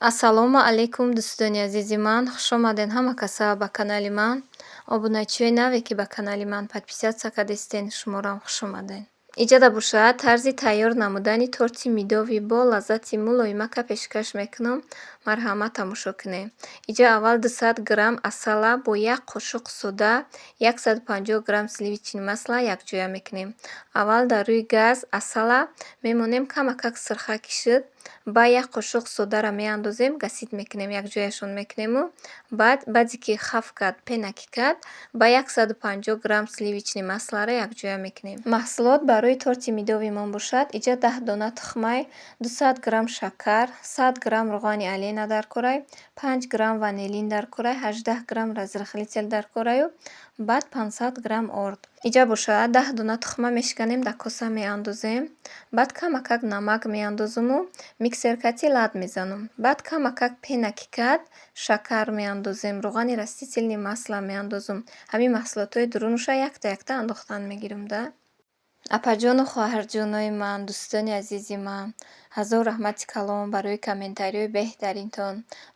Ассалому алайкум, дӯстони азизи ман, хушомадед ҳама каса ба канали ман. Обуначиҳои наве, ки ба канали ман подписаться кардистен, шуморам хушомадед. Иҷода бошад, тарзи тайёр намудани торти медовый бо лаззати мулоимака пешкаш мекунам. Марҳамат, тамошо кунед. Иҷа аввал 200 грамм асала бо як қошуқ сода, 150 грамм сливочный масло якҷоя мекунем. Аввал дар рӯи газ асала мемонем, камакак сирха кишид, баъд як қошуқ содаро меандозем, гасид мекунем, якҷояшон мекунему баъд, баъде ки хаф кард, пена ки кард, ба 150 грамм сливочный маслоро якҷоя мекунем. Маҳсулот барои торти медовыймон бошад, иҷа 10 дона тухмай, 200 грамм шакар, 100 грамм равғани Олена дар корай, 5 грамм ванилин дар корай, 18 грамм разрыхлитель дар кораю, баъд 500 грамм орд. Иҷа бошад, 10 дона тухма мешиканем, дар коса меандозем, баъд камакак намак меандозуму миксер кати лат мезанам. Баъд камакак пена ки кард, шакар меандозем, равғани растительный масло меандозум. Ҳамин маҳсулотҳои дурунуша якта якта андохтан мегирам да. Апаҷону хоҳарҷонои ман, дӯстони азизи ман, ҳазор раҳмати калон барои комментариҳои беҳтаринтон,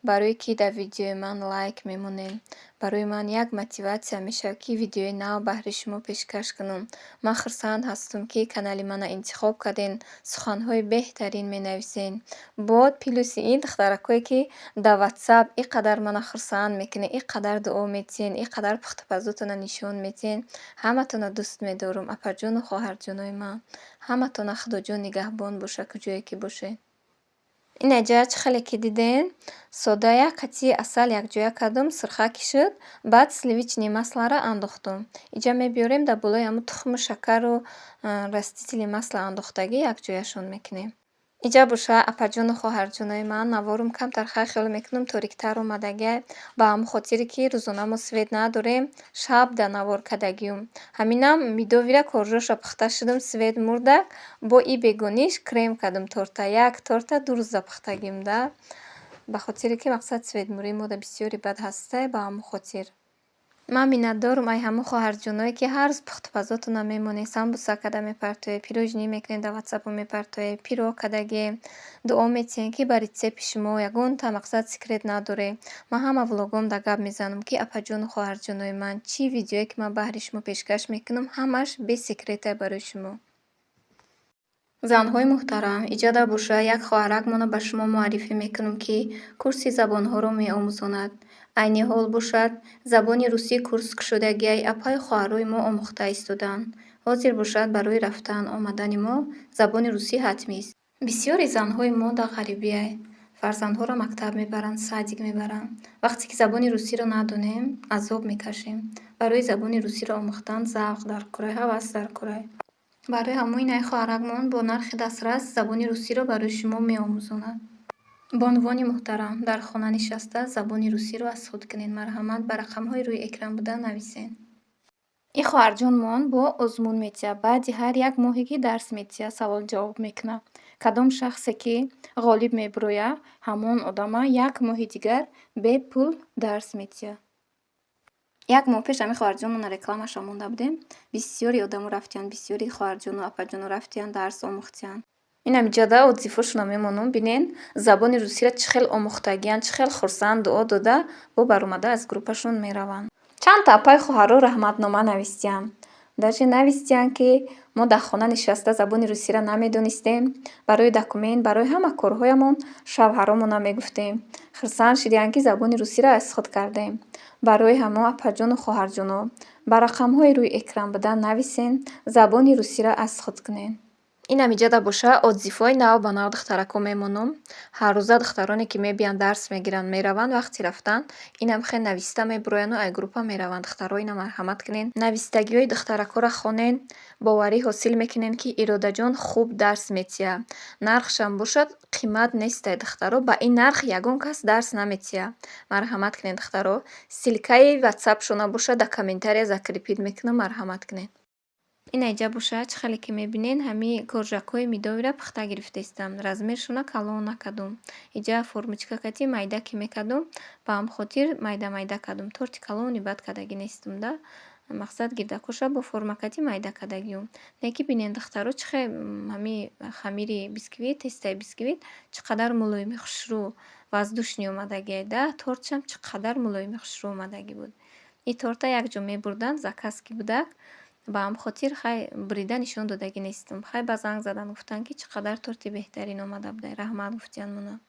барое ки дар видеои ман лайк мемонед. Барои ман як мотиватсия мешавад, ки видеои нав баҳри шумо пешкаш кунам. Ман хурсанд ҳастам, ки канали мана интихоб кардем, суханҳои беҳтарин менависен. Бо плюси ин духтаракое, ки дар Ватсап ин қадар мана хурсанд мекунед, ин қадар дуо метиҳен, ин қадар пухтупазотонро нишон медиҳен. Ҳаматонро дӯст медорам, апаҷону хоҳарҷонои ман. Ҳаматонро Худоҷон нигаҳбон боша, куҷое ки бошед. Инаҷа чӣ хеле ки диден, сода як қатъи асал якҷоя кардум, сирха кишид, баъд сливочный маслоро андохтум. Иҷа мебиёрем, дар болои ҳамун тухму шакару растительный масло андохтагӣ якҷояшон мекунем. Иҷа боша, апаҷону хоҳарҷонои ман, наворум камтар хай хиёл мекунам, ториктар омадагиай, ба ҳамон хотире ки рӯзона мо свет надорем, шаб дар навор кардагиюм. Ҳаминам медовыйра коржоша пухта шудум, свет мурдак, бо и бегониш крем кардум торта. Як торта 2 рӯза пухтагим да. Ба хотире ки мақсад светмурии мо дар бисёри бад ҳастай, ба ҳамон хотир. Ман миннатдорум ай ҳамон хоҳарҷоное, ки ҳар рӯз пухтупазотонро мемонед, самбуса карда мепартоед, пирожни мекунед, дар ватсапо мепартоед, пирог кардагием, дуо метиҳем, ки ба рецепти шумо ягонта мақсад секрет надорем. Ман ҳама влогом дар гап мезанам, ки апаҷону хоҳарҷонои ман, чӣ видеое ки ман баҳри шумо пешкаш мекунам, ҳамаш без секретай барои шумо. Занҳои муҳтарам, иҷода боша, як хоҳаракмонро ба шумо муаррифӣ мекунам, ки курси забонҳоро меомӯзонад. Айни ҳол бошад, забони русӣ курс кушодагиай, апаю хоҳарҳои мо омӯхта истодаанд. Ҳозир бошад, барои рафтан омадани мо забони русӣ ҳатмист. Бисёри занҳои мо дар ғарибиай. Фарзандҳоро мактаб мебаранд, садик мебаранд. Вақте ки забони русиро надонем, азоб мекашем. Барои забони русиро омӯхтан завқ дар корай, ҳавас дар корай. Барои ҳамон ин ай хоҳаракмон бо нархи дастрас забони русиро барои шумо меомӯзонад. Бонувони муҳтарам, дар хона нишаста забони русиро аз худ кунед. Марҳамат, ба рақамҳои рӯи экран буда нависед. Ин хоҳарҷонмон бо озмун метиҳад. Баъди ҳар як моҳе ки дарс метиҳад, савол-ҷавоб мекунад. Кадом шахсе ки ғолиб мебурояд, ҳамон одама як моҳи дигар бепул дарс метиҳад. Як моҳ пеш ҳамин хоҳарҷонмонро рекламаша монда будем. Бисёри одамо рафтиянд, бисёри хоҳарҷону апаҷону рафтиянд, дарс омӯхтиянд. Инам иҷода отзывҳошонро мемонам, бинен, забони русиро чӣ хел омӯхтагиянд, чӣ хел хурсанд, дуо дода, бо баромада аз группашон мераванд. Чандта апаю хоҳарҳо раҳматнома навистиянд. Даже навистиянд, ки мо дар хона нишаста забони русиро намедонистем, барои документ, барои ҳама корҳоямон шавҳаромона мегуфтем. Хурсанд шудиянд, ки забони русиро аз худ кардем. Барои ҳамо, апаҷону хоҳарҷоно, ба рақамҳои рӯи экран буда нависен, забони русиро аз худ кунед. Инам иҷода боша, отзывҳои нав ба нав духтарако мемонам. Ҳаррӯза духтароне ки мебиёянд, дарс мегиранд, мераванд, вақти рафтан инам хел нависта мебурояну ай группа мераванд. Духтаро, ина марҳамат кунед. Навистагиҳои духтаракоро хонен, боварӣ ҳосил мекунед, ки Иродаҷон хуб дарс метиҳад. Нархшам бошад, қимат нестай, духтаро, ба ин нарх ягон кас дарс наметиҳад. Марҳамат кунед, духтаро. Ссылкаи ватсапшона бошад, дар комментария закрепить мекунам, марҳамат кунед. Ина иҷа боша, чӣ хеле ки мебинед, ҳамин коржакҳои медовыйро пухта гирифтаистам. Размершона калон накардум. Иҷа формочка кати майда ки мекардум, ба ҳамон хотир майда майда кардум. Торти калони бад кардагӣ нестум да. Мақсад, гирдакоша бо форма кати майда кардагиюм. Не ки бинед, духтаро, чӣ хел ҳами хамири бисквит, тестаи бисквит чӣ қадар мулоими хушрӯ, воздушный омадагиай да. Тортшам чӣ қадар мулоими хушрӯ омадагӣ буд. Ин торта якҷо мебурданд, заказ ки будак, ба ҳамин хотир хай бурида нишон додагӣ нестам. Хай, ба занг задан, гуфтанд, ки чӣ қадар торти беҳтарин омада будай, раҳмат гуфтиянд мона.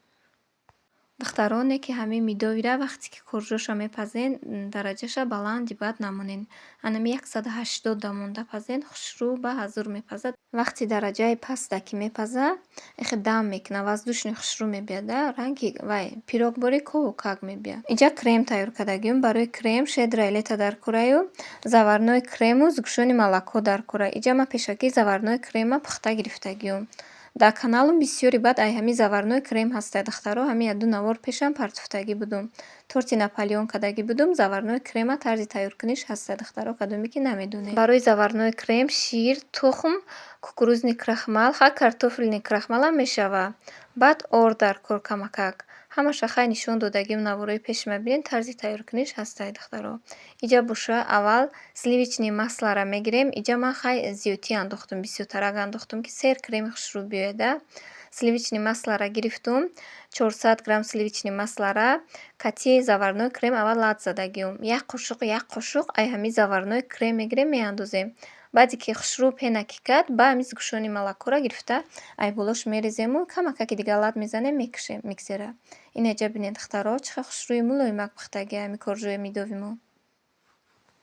Духтаро, не ки ҳамин медовыйра, вақте ки коржоша мепазен, дараҷаша баланди бад намонед. Анами 180-да монда пазен, хушрӯ ба ҳазур мепазад. Вақти дараҷаи паста ки мепаза, эхе дам мекунад, воздушный хушрӯ мебиёд да, ранги вай пирог бори кову как мебиёд. Инҷа крем тайёр кардагиюм. Барои крем щедрое лето дар кӯраю, заварной крему сгущённое молоко дар кӯра. Инҷа ман пешакӣ заварной крема пухта гирифтагиюм. Дар каналам бисёри баъд ай ҳамин заварной крем ҳастай, духтаро, ҳамин як ду навор пешам партофтагӣ будум. Торти Наполеон кардагӣ будум, заварной крема тарзи тайёркуниш ҳастай, духтаро, кадоме ки намедонед. Барои заварной крем шир, тухм, кукурузный крахмал, ха, картофельный крахмалам мешавад. Баъд орд дар кор камакак. Ҳамаша хай нишон додагиюм наворои пеши ма, бинед, тарзи тайёркуниш ҳастай, духтаро. Иҷа боша, аввал сливочное маслоро мегирем. Иҷа ман хай зиёдтӣ андохтум, бисёртарак андохтум, ки сер креми хушрӯ биёяд да. Сливочное маслоро гирифтум, 400 грамм сливочное маслоро кати заварной крем аввал лат задагиюм. Як қошуқ, як қошуқ ай ҳамин заварной крем мегирем, меандозем. Баъде ки хушрӯ пена ки кард, ба ҳамин сгущённое молокоро гирифта ай болош мерезему, камакаки дига лат мезанем, мекушем миксера. Ина, иҷа бинед, духтаро, чӣ хел хушрӯи мулоимак пухтагиай ҳамин коржои медовыймо.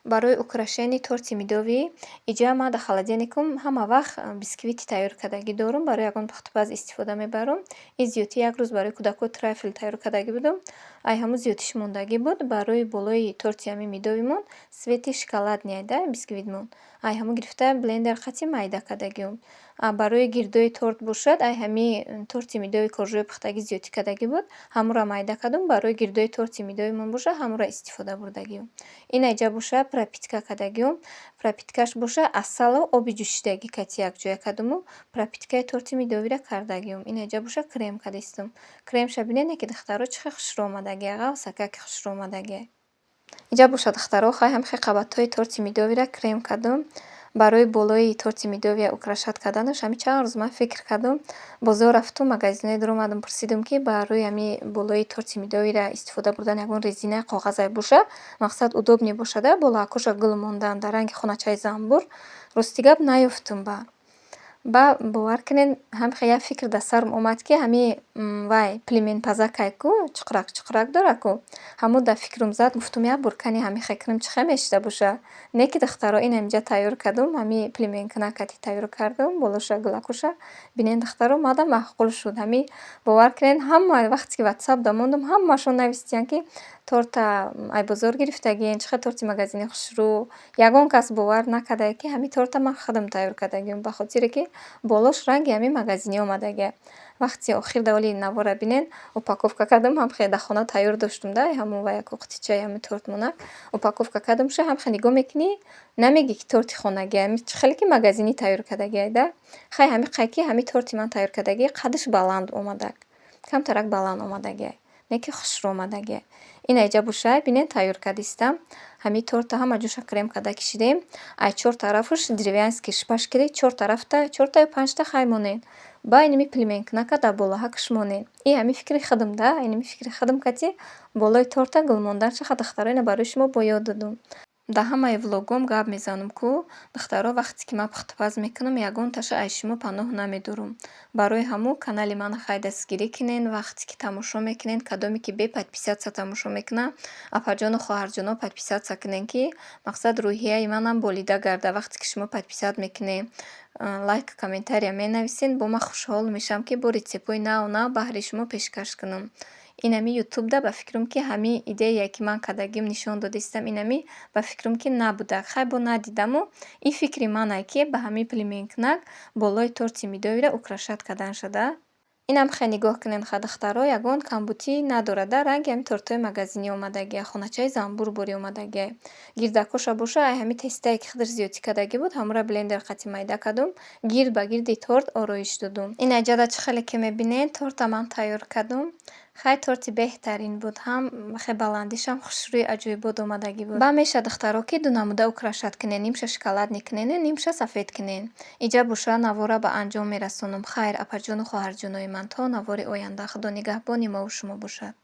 Барои украшение торти медовый иҷа ман дар холодильникам ҳама вақт бисквити тайёр кардагӣ дорум, барои ягон пухтупаз истифода мебарам. Ин зиёдтӣ як рӯз барои кӯдакҳо трайфл тайёр кардагӣ будум. Ай ҳамун зиёдтиш мондагӣ буд. Барои болои торти ҳамин медовыймон цвети шоколадный да бисквитмон. Ай ҳамун гирифта, блендер қати майда кардагиюм. А барои гирдои торт бошад, ай ҳамин торти медовый коржои пухтагӣ зиёдтӣ кардагӣ буд, ҳамонро майда кардум. Барои гирдои торти медовыймон боша, ҳамонро истифода бурдагиюм. Ина, иҷа боша, пропитка кардагиюм. Пропиткаш боша, асалу оби ҷӯшидагӣ кати якҷоя кардуму пропиткаи торти медовыйра кардагиюм. Ина, иҷа боша, крем кардистум. Кремша бинед, ки, духтаро, чӣ хел хушрӯ омадагиай, ғафсакаки хушрӯ омадагиай. Иҷа боша, духтаро, хай ҳамихел қабатҳои торти медовыйра крем кардум. Барои болои торти медовыя украшать карданаш ҳамин чанд рӯз ман фикр кардум. Бозор рафтум, магазинҳое дуромадам, пурсидум, ки барои ҳамин болои торти медовыйра истифода бурдан ягон резинаи коғазе боша, мақсад, удобный бошада, болоакоша гул мондан дар ранги хоначаи занбур. Рости гап, наёфтум. Ба бовар кунед, ҳамихел як фикр дар сарам омад, ки ҳамин вай племенпазакай ку, чуқурак чуқурак дорад ку, ҳамун дар фикрам зад. Гуфтум, як бор кани ҳамин хел кунам, чӣ хел мешида боша. Не ки, духтаро, ина, инҷа тайёр кардум, ҳамин племенкунакати тайёр кардум, болоша гулакоша. Бинед, духтаро, мада маъқул шуд. Ҳамин, бовар кунед, ҳама вақте ки ватсап мондум, ҳамашон навистиянд, ки торта ай бозор гирифтагиен, чӣ хел торти магазини хушрӯ. Ягон кас бовар накардае, ки ҳамин торта ман худам тайёр кардагиам, ба хотире ки болош ранги ҳамин магазинӣ омадагиа. Вақти охир даволи навора бинед, упаковка кардам, ҳам дар хона тайёр доштум да, ҳамон ваяку қутичаи ҳамин тортмонак упаковка кардамша, ҳам нигоҳ мекунӣ, намегӣ, ки торти хонагиа, чӣ хеле ки магазинӣ тайёр кардагиай да. Хай, ҳамин қай ки ҳамин торти ман тайёр кардагӣ қадаш баланд омадак, камтарак баланд омадагиай, не ки хушрӯ омадагиай. Ина, иҷа боша, бинед, тайёр кардистам. Ҳамин торта ҳама ҷоша крем карда кишидем. Ай чор тарафаш деревянский шпажкаи чор тарафта, чорта ё панҷта хай монед. Ба инами племенкунака дар болоҳакаш монед. И ҳамин фикри худам да, инами фикри худам кати болои торта гул монданша. Ха, духтаро, ина барои шумо бо ёд додум. Дар ҳамаи влогом гап мезанам ку, духтаро, вақте ки ман пухтупаз мекунам, ягонташа аз шумо паноҳ намедорам. Барои ҳамун канали мана хай дастгирӣ кунед, вақте ки тамошо мекунед, кадоме ки бе подписаться тамошо мекунад, апаҷону хоҳарҷоно, подписаться кунед, ки мақсад, рӯҳияи манам болида гарда. Вақте ки шумо подписать мекунед, лайк, комментария менависед, бо ман хушҳол мешавам, ки бо рецептҳои наву нав баҳри шумо пешкаш кунам. Инами ютубда, ба фикрам, ки ҳамин идеяе, ки ман кардагим, нишон додистам, инами, ба фикрам, ки набуда. Хай, бо надидаму ин фикри мане, ки ба ҳамин племенкунак болои торти медовыйра украшать кардан шуда. Инам хеле нигоҳ кунед, ха, духтаро, ягон камбудӣ надорад да, ранги ҳамин тортҳои магазинӣ омадагиа, хоначаи занбур борӣ омадагиа. Гирдакоша боша, ай ҳамин тестае, ки худаш зиёдтӣ кардагӣ буд, ҳамонро блендер қати майда кардум, гирд ба гирди торт ороиш додум. Ина, иҷода чӣ хеле ки мебинед, торта ман тайёр кардум. Хай, торти беҳтарин буд, ҳам хе баландишам хушрӯи аҷоибот омадагӣ буд. Ба меша, духтаро, ки ду намуда украшать кунен: нимша шоколадный кунену нимша сафед кунен. Иҷа боша, навора ба анҷом мерасонам. Хайр, апаҷону хоҳарҷонои ман, то навори оянда Худо нигаҳбони мову шумо бошад.